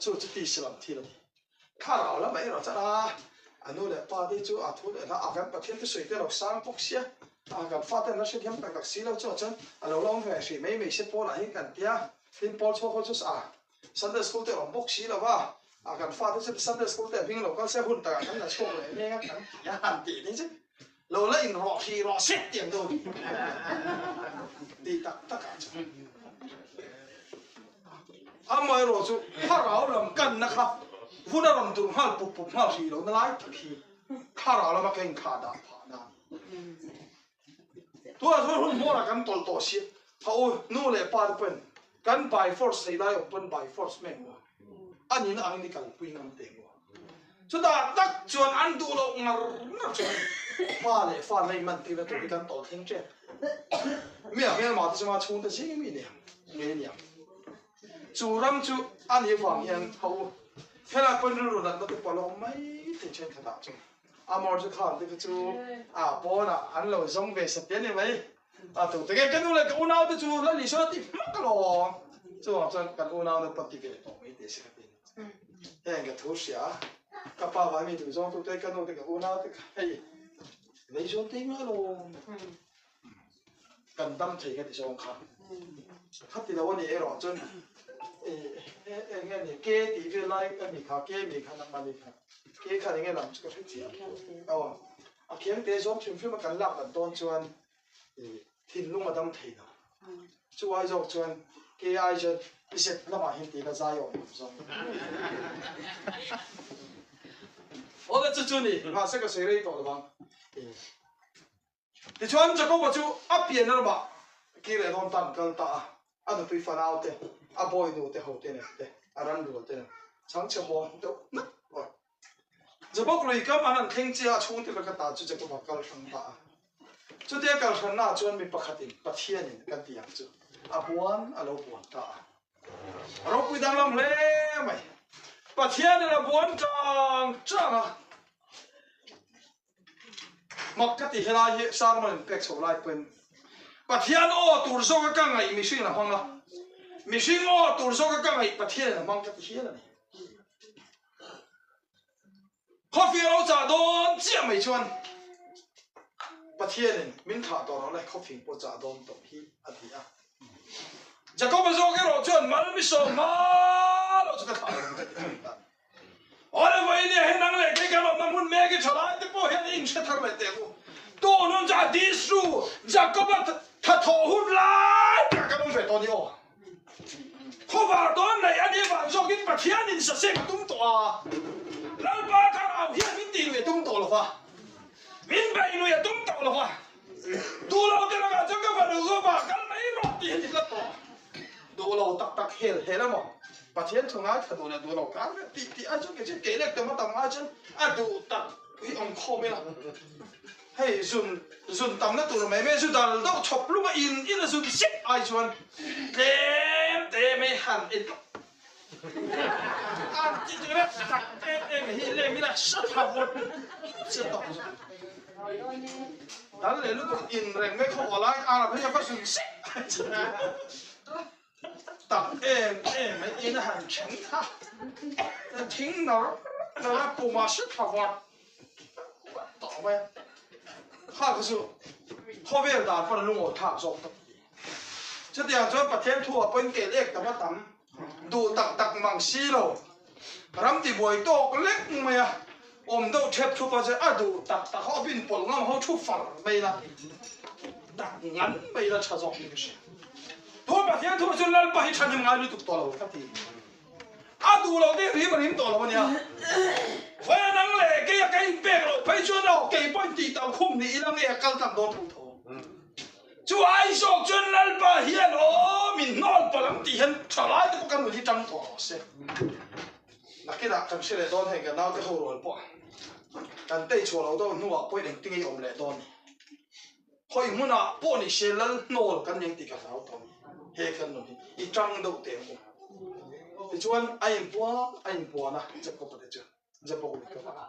chu chu ti silam thil a ni. Thlarau lamah erawh chuan a a nu leh pa te chu a thu leh hla a kan Pathian te sawi te a lo sang bawk sia a kan fate an la hrethiam tak tak si lo chuah chuan a lo la awm ve hrih mai mai se Paul ah hian kan tia tin Paul chhuak ho chu a Sunday school te a awm bawk si lo va a kan fate chu Sunday school te a hming lo kal se hun takah kan la chhuak leh mek a kan ti a han tih ni chu lo la in rawh hrih rawh sek tiang deuh ti tak tak ah chuan amaherawh chu thlarau lam kanna kha vun a rawn dur nghal pup pup nghal hrih lohna lai tak hi thlarau lama ka inkhah dah phah nan tunah chuan hun hmawrah kan tawlh tawh si a u nu leh pa te pawhin kan by force thei lai awm pawn by force mek maw a nihna angin i kalpui ngam teh maw. Chutah tak chuan an duh loh ngar ngar chuan pa leh fa nei man tirna tur hi kan tawlh thleng tep. Mi a hmelma te chunga chhungte zing mi nia nge nia. Chu ram chu a nih vang hian ho u helai pawn rilru natna te pawh a lo awm mai thei thenkhatah chuan Amor chu khan te kha chu a pawnah an lo zawng ve sat te a ni mai. A tu te nge ka nu leh ka unau te chu la ni sawn a ti hmak alawm. Chuvang chuan kan unau te pawh ti ve tawh mai teh se ka ti. Heng ka thu hria a, ka pa vai mi duh zawng tu te ka nu te ka unau te kha hei lei zawn te ngai alawm. Kan dam thei ka ti zawng kha. Kha ti lo a ni erawh chuan eng nge ni ke tih vel lai a mi kha ke mi kha nangmah ni kha ke khan eng nge lam chu ka hre chiah. Aw. A khiang te zawng hrim hrim a kan lak dat dawn chuan thinlung a dam thei lo. Chu ai zawk chuan ke ai chuan i zet lamah hian tiin a zai awm lo zawng. Awle chu chu ni, mahse ka sawi rei tawh lo vang. Tichuan Jakoba chu a pian ramah kir leh dawn tan kal ta a, a nupui fanau te, a bawinu te ho te nen te, a ramrual te nen chhangchhe haw deuh nak a. Jabok lui kam an han thleng chiah a, chhungte laka ta chu Jakob a kal hrang ta a. Chutia kal hrannaah chuan mi pakhatin Pathianin kan tih ang chu a buan a lo buan ta a. A ropui danglam hle mai. Pathianin a buan chang chang a. Mak ka ti helai hi sermon in pek chho lai pawhin Pathian aw tur zawka ka ngaih mihring a hmang a, mihring aw tur zawka ka ngaih Pathianin a hmang ka ti hial a ni. Khawfing a lo chah dawn chiah mai chuan Pathianin min thlah tawh rawh le, khawfing pawh chah dawn tawh hi a ti a. Jakoba zawk erawh chuan mal mi sawm hma loh chu ka thlah lo ka ti a. Awle vawinia he nang leh kei kan awmna hmun mek i tha lai te pawh hian i inhre thar leh teh u. Tun hun chu a disru Jakoba thathawh hun lai takah kan awm ve tawh a ni aw. Khawvar dawn nei a nih vang zawkin Pathianin saseng a tum tawh a, Lalpa thlarau hian min tih lui a tum tawh lo va, min beih lui a tum tawh lo va, duh lo te lakah chuan ka fanu chu va kal mai rawh tih hi ni tlat tawh. Duh lo tak tak hel hel emaw Pathian thu ngaithla duh leh duh lo kar vek tih tih ai chuan kei chuan kei lek tam a tam ngai chuan a duh tak hi awm khawm ila. Hei zun zun tamna tur mai mai zu dal deuh chhawp lung a in in a zun zet ai chuan tlem te mai han en tawh a ti tur e tak em em hi lem ila sa tha vawt se tawh dal leh lutuk in reng mai khaw lai ara phei a va zun zet tak em em mai in a han then kha thing nawr nawr a puma sa tha vawt Tawh mai a, kha kha chu khawvel dan pawn a lungawi thlak zawk tak a ni. Chutiang chuan Pathian thu ah pawhin keh lek tam a tam duh tak tak mang si lo, ram ti buai tawk lek mai a, awm deuh thep thup a che a duh tak tak ho a bin pawlh ngam ho thu far mai la, tak ngan mai la tha zawk ni ka hria. Tun Pathian thu ah chuan Lalpa hi thahnem ngai lutuk tawh lo ka ti. A duh loh te rim a rim tawh lo a nia. Vawi a nang leh kei a ka inpek loh phei chuan aw kei pawhin tih tau khum ni ila nge a kal tak dawn tho tho. Chu ai zawk chuan Lalpa hian aw min hnawl palh ang tih hian thalai te pawh kan nun hi tang tawh rawh se. Nakinah kan hre leh dawn hei kan naute ho rual pawh kan tei chhuah loh deuh hnuah pawhin engtin nge i awm leh dawn ni. Hawi hmunah pawh ni se Lal hnawl kan ni ang tih ka hlau tawh ni. He kan nun hi i tang deuh teh ang u. Tichuan a inpuan a inpuan a Jakob-a te chu Jakob lui ka va a.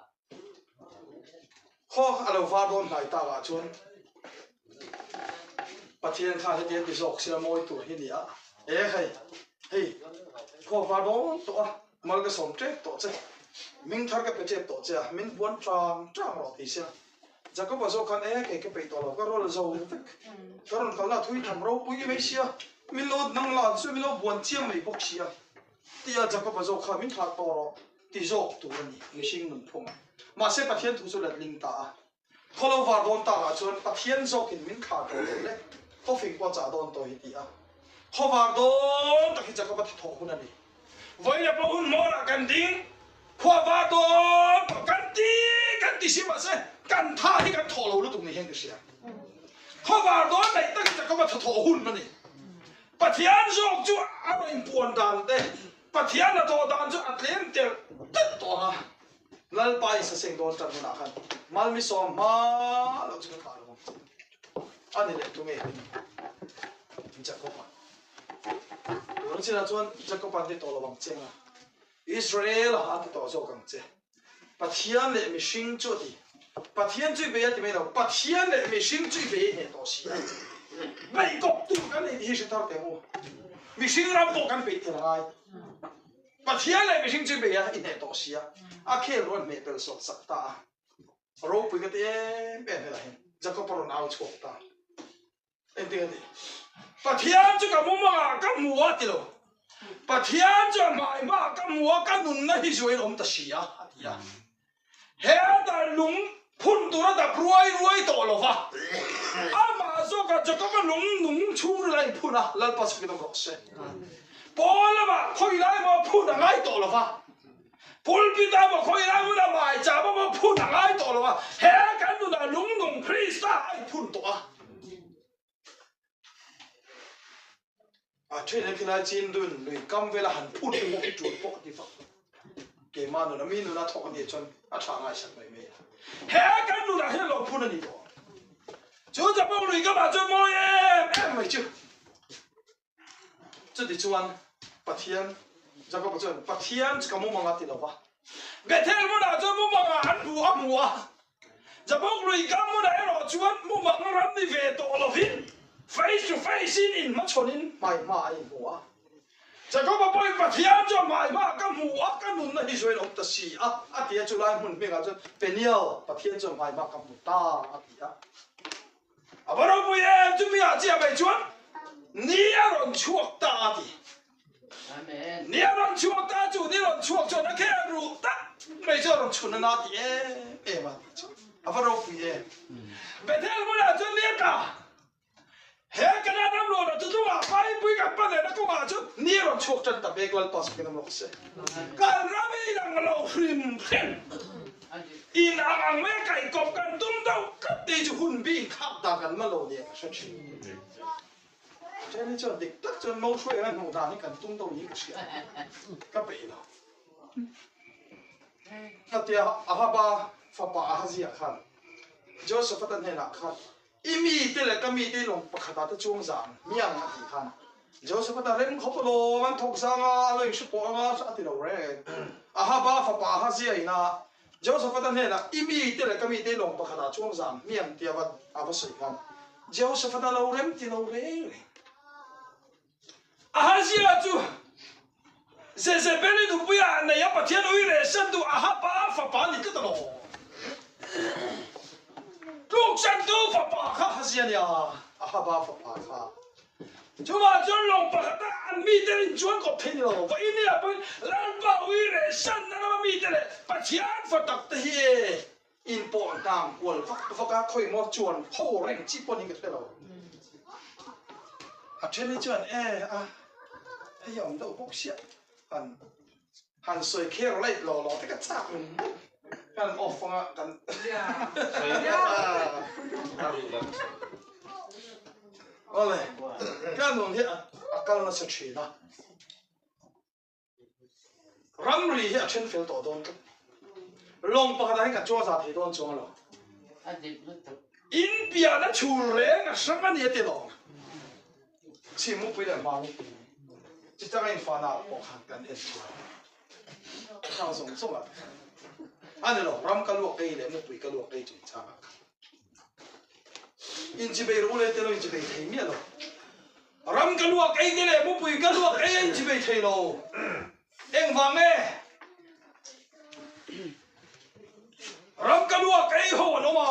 Khaw a lo var dawn hnai tak ah chuan Pathian khan heti an ti zawk sila mawi tur hi ni a, e hei hei khaw a var dawn tawh a, mal ka sawm tep tawh che, ming thar ka pe tep tawh che a, min buan tang tang rawh ti sia. Jakob-a zawk khan e kei ka peih tawh lo, ka rawl zo vek, ka rawn kalna thui tham ropui mai sia, min lo nang la chu min lo buan chiang mai bawk sia. Tia Jakob-a zawk kha min thlah tawh rawh ti zawk tur a ni, mihring nunphung a. Mahse Pathian thu chu letling ta a. Khaw lo var dawn takah chuan Pathian zawkin min thlah tawh lo le, khaw fing pawh a chah dawn tawh hi ti a. Khaw var dawn tak hi Jakob-a tha thawh hun a ni. Vawiin pawh hun hmawrah kan ding, khua var dawn pawh kan ti kan ti si mahse kan tha hi kan thawh lo lutuk ni hian ka hria. Khaw var dawn daih tak hi Jakob-a tha thawh hun a ni. Pathian zawk chu a rawn inpuan dan te, Pathian a thawh dan chu a tlem telh telh tawh ang a, Lalpa in saseng dawn tan hunah khan Malmisawm hma loh chu ka thlah lo ang. A ni leh tunge Jakob-a. Tuna chinah chuan Jakob-a an ti tawh lo ang che ang a, Israel-a an ti tawh zawk ang che. Pathian leh mihring chu a ti. Pathian chu i bei a ti mai lo, Pathian leh mihring chu i bei hneh tawh si a. Beih kawp tur kan nei tih hi hre thar teh u. Mihring ram pawh kan beih tel a ngai. Pathian leh mihring chu i bei a, i hneh tawh si a. A khel ruan hmeh pel sawt sak ta a. Ropui ka ti em em helai hian Jakob a rawn au chhuak ta. Engtin a ti? Pathian chu ka mumangah ka hmu a ti lo. Pathian chu a hmai hmaah ka hmu a, ka nunna hi zuain awm ta si a, a ti a. Hetah lung phun tura dap ruai ruai tawh lo va, amah zawkah Jakoba lung nung chhungril a inphun a, Lalpa chhakin awm rawh se. Paul lamah khawi lai maw phun a ngai tawh lo va, Pulpit ah maw khawi lai hmunah maicham ah maw phun a ngai tawh lo a, he kan nunah lungnung Krista a inphun tawh a. A then hi khilai chin dun lui kam vela han phun te pawh hi tul pawh a ti fak. Keimah nuna mi nuna thawk a nih chuan a tha ngaisak mai mai a. He kan nunah hian lo phun a ni tawh. Chu Japong lui kamah chuan mawi em em mai chu. Chutichuan, Pathian, Jakoba chuan, Pathian chu ka mumang a ti lo va. Bethel hmunah chuan mumangah an hmu a hmu a. Jabok lui kam hmunah erawh chuan mumang ram ni ve tawh lovin face to face in inhmachhawnin hmai hma a inhmu a. Jakoba pawhin Pathian chuan hmai hmaah ka hmu a, ka nunna hi zuain awm ta si a, a ti a. Chulai hmun hmingah chuan Peniel, Pathian chuan hmai hmaah ka hmu ta, a ti a. A va ropui em chu mi ah chiah mai chuan ni a rawn chhuak ta a ti. Ni a rawn chhuak ta chu ni rawn chhuak chuan a khel ruh tak mai chu a rawn chhun a na ti em em a ti chu. A va ropui em. Bethel hmunah chuan ni a tla. He Kanaan ram rawn a tutlungah Paipui kan pan lehna kawngah chuan ni a rawn chhuak tan ta bek Lalpa sakin awm rawh se. Kan ram hi lang lo hrim hrim. In ang ang mai a kaihkawp kan tum deuh tlat tih chu hun bi inkhak dan kan la lo nia ka hre thin. Then hi chuan dik tak chuan mo hruai anga hnuh dan hi kan tum deuh niin ka hria a, ka peih lo. Khatia Ahaba fapa Ahazia khan Josaphat-a hnenah khan I mite leh ka mite i lawng pakhatah te chuang zang miang a tih khan Joseph-a rem khawp alawm an thawk zang a, a lo inhre pawh anga a ti lo reng. Ahaba fapa Ahazia ina Joseph-a hnenah I mite leh ka mite i lawng pakhatah chuang zang miang tia a va sawi khan Joseph-a lo rem ti lo reng reng. Ahazia chu Jezebeli nupuia a nei a, Pathian ui reh san duh Ahaba fapa a ni tlat alawm. Tluk santu fapa kha Ahazia a nia, Ahaba fapa kha. Chuvah chuan lawng pakhata an mite in chuan kawp thei ni lo. Va India pawhin Lalpa ui reh san na lama mite leh Pathian fa tak te hi e in pawh hnang kual vak vak a, khawi maw chuan ho reng chi pawh niin ka hre lo. A then hi chuan e a hei a awm deuh bawk sia han han sawi kher light lo lo te ka chak reng bawk kan off anga kan Awle, ka nun hi a kal nasa thin a. Ramri hi a then fel tawh dawn tlat. Lawng pakhatah hian kan chuang za thei dawn chuang lo. In piahna chhul reng a hrang a ni a ti lawng. Chhim mupui leh hma mupui. Chitanga infana pawh khan kan en chuan. Khang zawng zawng ah te khan. A ni lo, ram ka luak ei leh mupui ka luak ei chungchang ah khan. Inchibei ru leh te lo inchibei thei miah lo. Ram ka luak ei te leh mupui ka luak ei a inchibei thei lo. Engvang nge? Ram ka luak ei ho an awm a.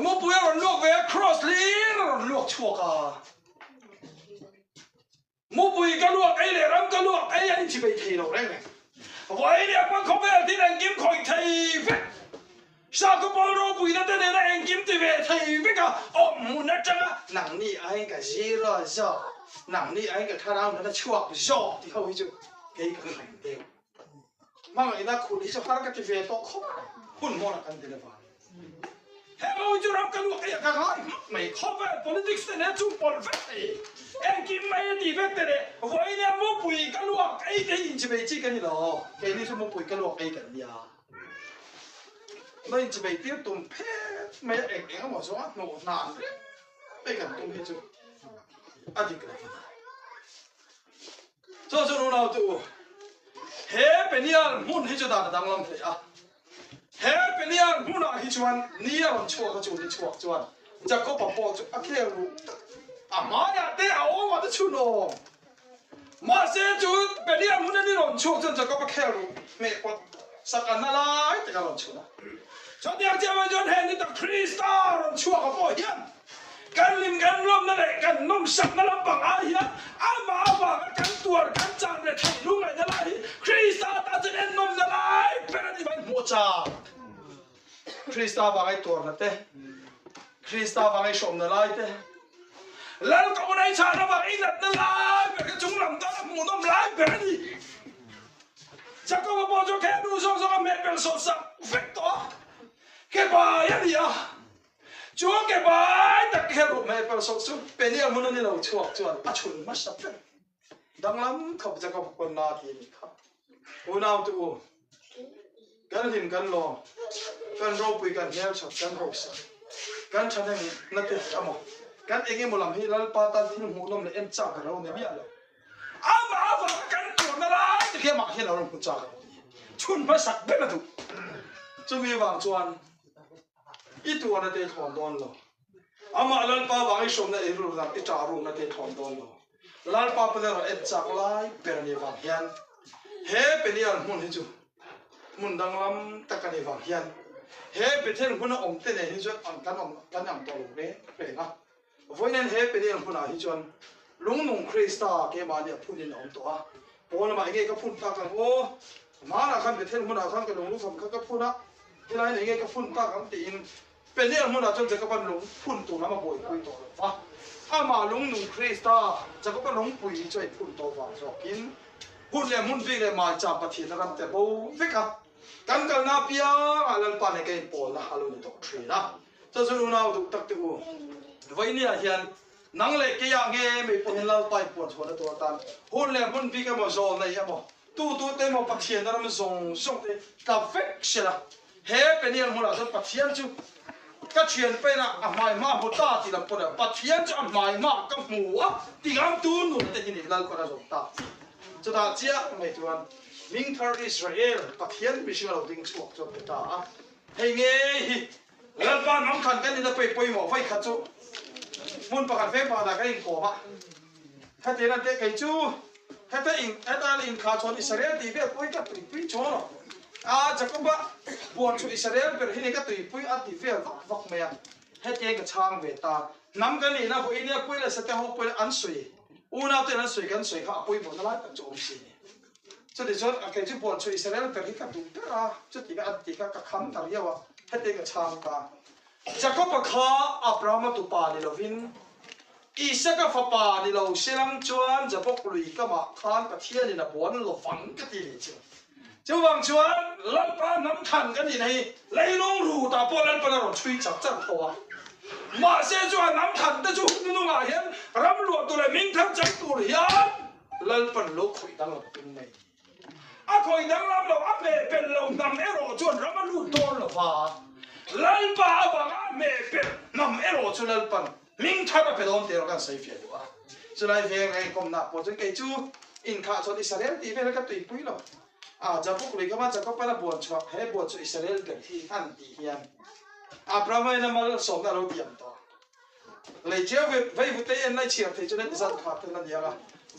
Mupui a rawn luak ve a, cross hlir a rawn luak chhuak a. Mupui ka luak ei leh ram ka luak ei an inchibei thei lo reng reng. Vawi leh hma khawvel thil engkim khawih thei vek. Sakhaw pawl ropuina te nena engkim ti ve thei vek a, awm hmun atanga nangni aiin ka zero zawk, nangni aiin ka thlarau nana chhuak zawk tih ho hi chu kei ka khain deuh. Hmangaihna khulh hi chu har ka ti ve tawh khawp mai, hun hmawna kan dil avangin. He ho hi chu ram ka luak ei a ka ngai hmak mai, khawvel politics te nen chu pawlh vek thei, engkim mai a ti vek te leh vawiin mupui ka luak ei te hi inchimei chi ka ni lo, keini chu mupui ka luak ei kan nia. Na inchimei tir tum phet mai a eng eng emaw zawng a hnawh hnan reng mai kan tum hi chu a dik lo a ni. Chuan chuan unau te u, he Peniel hmun hi chu dan a danglam hle a. He Peniel hmunah hi chuan ni a rawn chhuak a, chu ni chhuak chuan Jakob-a pawh chu a khel ruh tak a hmaiah te a awmah te chhun awm. Mahse chu Peniel hmuna ni rawn chhuak chuan Jakob-a khel ruh hmeh pawt sak a na lai tak a rawn chhun a. Chutiang chiah chuan he ni tak Krista rawn chhuak a pawh hian Kan hlim kan lawmna leh kan nawmsakna lampang ah hian amah avanga kan tuar kan chan leh theih lungngaihna lai hi Krista tan chuan en nawmna lai ber a ni mai hmuh chak. Krista avanga i tuarna te, Krista avanga i hrawmna lai te, Lal kohna i chhan avanga i natna lai ber kha chung lam tan a hmuh nawm lai ber a ni. Jakoba pawh chu khe nu zawng zawng a hmeh bel sawhsak vek tawh a, ke bai a ni a. Chu ke bai tak hian ruh hmel per sawh chu Peniel hmun a ni lo chhuak chuan a chhun hmasa ber. Danglam khawp Jakob pawn na ti a nih kha. Unau te u, kan hlim kan lawm, kan ropui kan hmelthat kan hausa, kan thahnem na te emaw, kan eng emaw lam hi Lalpa tan thil hmuhnawm leh en chak a lo ni miah lo. Amah avanga kan tuarna lai te khi amah hian a rawn hmu chak a lo ni. Chhun hmasak ber a duh. Chumi vang chuan I tuarna te i thlawn dawn lo. Amah Lalpa vang i hrawmna ei rukna, i ṭah rukna te i thlawn dawn lo. Lalpa pawn erawh en chak lai ber a nih vang hian he Peniel hmun hi chu hmun danglam tak a nih vang hian he Bethel hmuna awm te nen hi chuan ang kan awm kan ang tawh lo reng reng a. Vawiin he Peniel hmunah hi chuan lungnung Krista keimahni a phunin a awm tawh a. Pawn lamah enge ka phun tak ang aw? Hmanah khan Bethel hmunah khan ka lunglufam kha ka phun a, helaiin enge ka phun tak ang tiin Peniel hmunah chuan Jakoban lung phun tur lam a buaipui tawh lo va. Amah lungnung Krista, Jakoba lungpui hi chu a inphun tawh vang zawkin hun leh hmun bik leh maicham Pathianna ram te bo vek a, kan kalna apiangah Lalpa nen ka inpawlna a lo ni tawh thin a. Chuan chuan unau duh tak te u, Vainia hian nang leh keiah nge mei pawhin Lalpa inpuan chhuahna tur atan hun leh hmun bik emaw zawl nei emaw tu tu te emaw Pathianna ram zawng zawng te tla vek se la, he Peniel hmunah chuan Pathian chu ka thian pain a a hmai hma hmu ta tih lam pawh ni lo, Pathian chu a hmai hma ka hmu a ti ngam tu nun te hi ni Lalpa a zawm ta. Chutah chiah mai chuan Mingthar Israel Pathian mihring a lo ding chhuak chuan pe ta a. Hei ngei hi Lalpa hnam khan kan ina pawi pawimawh vawi khat chu hmun pakhat veng pakhatah kan inkawm a. Hetiang an teh kei chu heta in heta an inkhah chuan Israel tih vel pawh hi ka tuipui chuang lo. A Jakoba buan chu Israel ber hi ni ka tuipui a ti vel vak vak mai a. Hetiang ka chhang ve ta. Hnam kan nihna vawiin nia pawih leh sate ho pawhin an sawi unau ten an sawi kan sawi kha a pawimawhna lai tak chu awm si ni. Chutichuan a kei chu buan chu Israel ber hi ka duh ber a, chuti ka an ti kha ka kham ta riau a, hetiang ka chhang ta. Jakob-a kha Abrahama tupa ni lovin Isaka fapa ni lo selang chuan Jabok lui kamah khan Pathianin a buan lovang ka ti leh chu. Chuvang chuan Lalpa hnam than ka nihna hi leilung rutah pawh Lalpan a rawn chhui chak chak tho a. Mahse chu a hnam khat te chu hun hnungah hian ram luah tur leh hming thar chang tur hian Lalpan lo khawih danglam tum mai. A khawih danglam lo, a hmehpelh lo hnam erawh chuan ram a lut dawn lo va. Lalpa avanga a hmehpelh hnam erawh chu Lalpan hming thar a pe dawn tih erawh kan sawi fiah duh a. Chulai veng reng kawmna pawh chuan kei chu inkhah chuan Israel tih vel ka tuipui lo. A, Jabuk lui kama Jakob-an a buan chhuak, he buan chu Israel ber hi an tih hian Abraham-a in a malsawmna a lo tiam tawh. Lei chiau ve vei vute en lai chhiar thei chuan heti zat phak ten a ni ang a,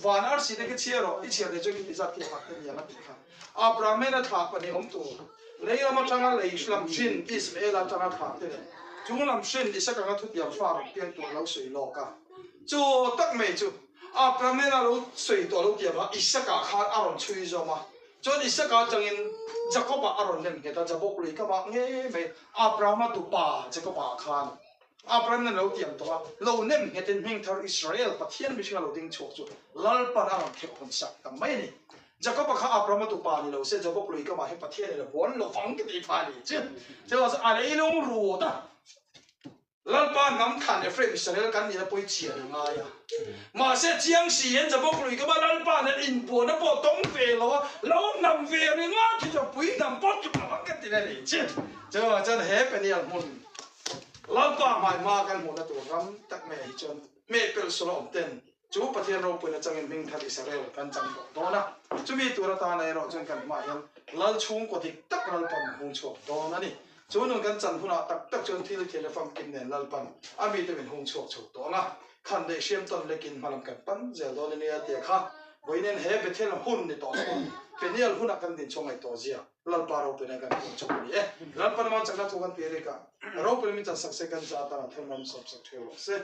van arsi te khi chhiar rawh, i chhiar thei chuan khiti zat khi phak ten a ni ang a tih kha. Abraham in a thlah pahnih awm tur, lei lam atanga lei lam hrin Ismael atanga thlah te leh chung lam hrin Isaka anga thutiam fa rawn piang tur a lo sawi lawk a. Chu tak mai chu Abraham in a lo sawi tawh lo tiam a, Isaka khan a rawn chhui zawm a. Chuan Isaka atangin Jakob-a a rawn lem nghet a, Jabok lui kamah ngei mai Abraham-a tupa Jakob-a khan Abraham nen lo tiam tawh a, lo nem nghetin hming thar Israel Pathian mihringa lo ding chhuak chu Lalpan a rawn kheuh hawn sak ta mai a ni. Jakob-a kha Abraham-a tupa ni lo se Jabok lui kamah hian Pathian in a buan lo vang ka tih pha a ni chu. Chuvang chuan a leilung rut a, Lalpa hnam thlan Ephraim Israel kan nihna pawi chian a ngai a. Mahse chiang si hian Jabok lui kama Lalpa nen inbuana pawh tawng ve lo a, lo hnam ve ringawt hi chu pui hnam pawh tluk lo vang ka ti le ni chu. Chuvang chuan he Peniel hmun Lalpa hmai hma kan hmuhna tur ram tak maiah hi chuan hmehpelh sual a awm ten chu Pathian ropuina changin hming thar Israel kan chang tawh dawn a. Chumi tur atana erawh chuan kan hmaah hian Lal chhungkaw dik tak Lalpan hung chhuak dawn a ni. Chu nun kan chan hunah tak tak chuan thil thil a famkim nen Lalpan a mite min hung chhuak chho tawh ang a, khan leh hriam tawn lekin hmalam kan pan zel dawn a nia tia kha vawiin he Bethel hun ni tawh lo a, Peniel hunah kan din chhuak ngaih tawh zia Lalpa ropuina kan hung chhuak a ni e. Lalpa lama chakna thu kan pi rik a, ropuina min chan sak se kan za atana thil mam sawp sak theu rawh se.